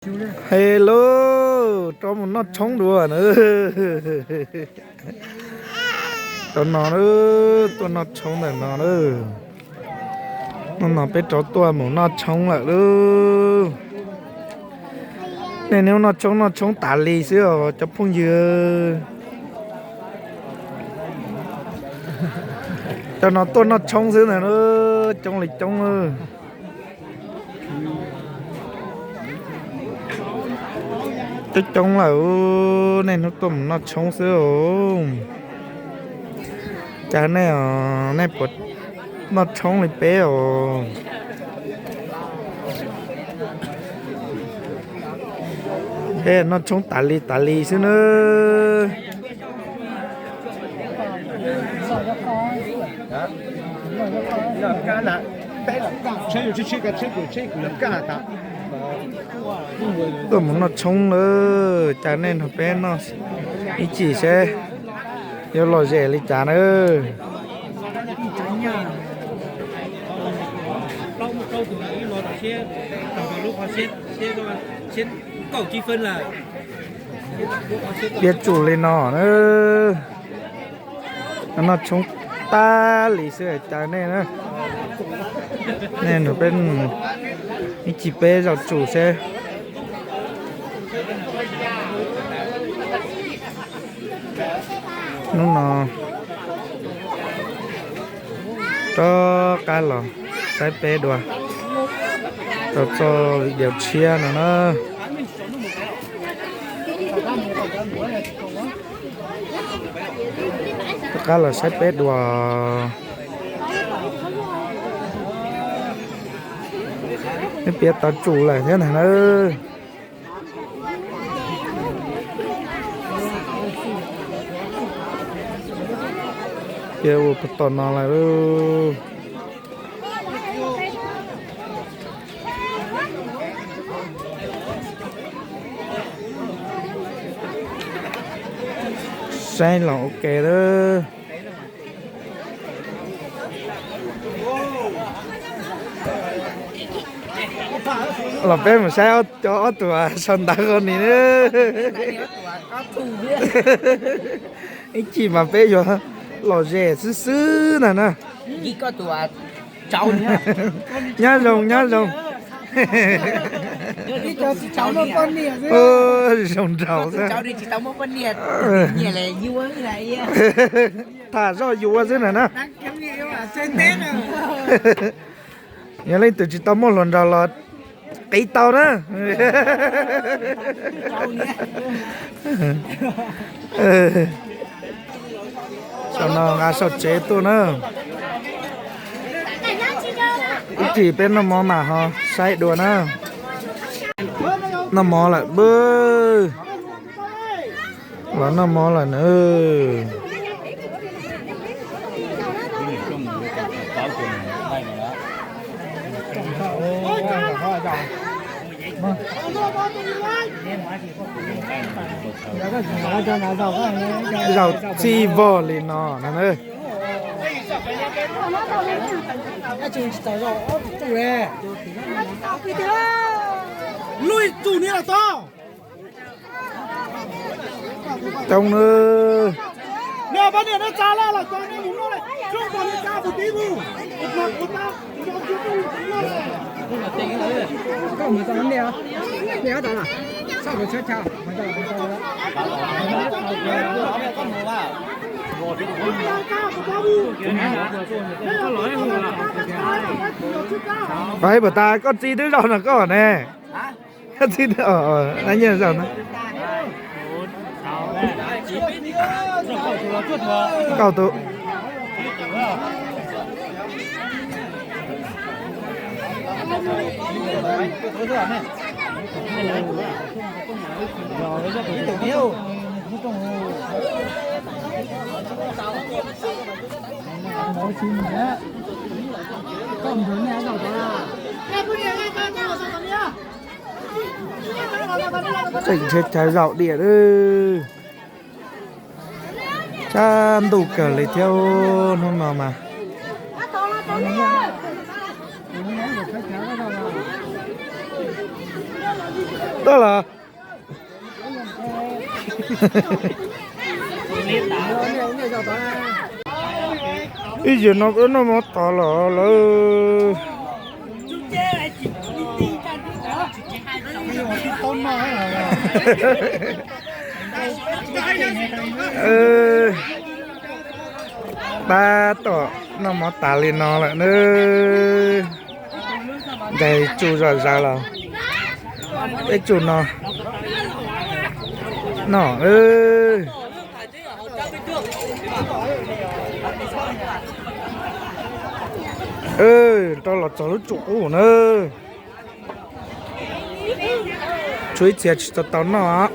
Hello, rov mus noj tshoob dua na. Rau no, tuaj noj tshoob ntawm no na. Hnub no peb rov tuaj mus noj tshoob lawm lauj. Nej hnub noj tshoob noj tshoob tas li xwb os cov phooj ywg. Cov no tuaj noj tshoob xwb ntag, coob li coob. Coob coob lawm, nej hnub tuaj mus noj tshoob xwb os. Cas nej os, nej puas noj tshoob li peb os? Peb noj tshoob tas li tas li xwb nawb. Tuaj mus noj tshoob lawm, cas nej nrog peb noj ib chim seb yuav lom zem li cas na. Piav tsum li no na. Noj tshoob tas li xwb cas nej na. Nej nrog peb ib chim peb zaum tsum seb. Hnub no rov qab los saib peb dua rau txoj video tshiab no na. Rov qab los saib peb dua. Neb piav tau tsum lawm thiab ntag na. Piav ua puag tom no lawm lauj. Saib los ua ke lawm. Los peb mus saib cov ob tug sau ntawv qhov ni. Ib chim mas peb yuav lom zem xwb xwb ntag na. Nyob zoo, nyob zoo. Zoo nraug xwb. Tham zoj yuav xwb ntag na. Yog leej twg tsis tau muaj hluas nraug los qiv tau na. Sau no nqa sau tsev tuaj na. Ib chim peb noj mov mas ho saib dua na. Noj mov lawm npawg. Los noj mov lawm na. Zaum txij vog li no na. Coob na. Pais pam tas koj txiv twb zaum no koj ne. Koj txiv twb, nyiaj zaum no. Kaum tus. Tseem nrhiav chaw zaum diam. Tsab ntuj kawg li thiab hnub no mas. Tau los. Ib yam no noj mov tas los lawm. Tab tom noj mov tas li no lawm na. Nqaij tsuj zom zaws los peb tsuj no noj. Rov los txog lub tsuj qub na. Tshuav ib txhia tsis tau tau noj.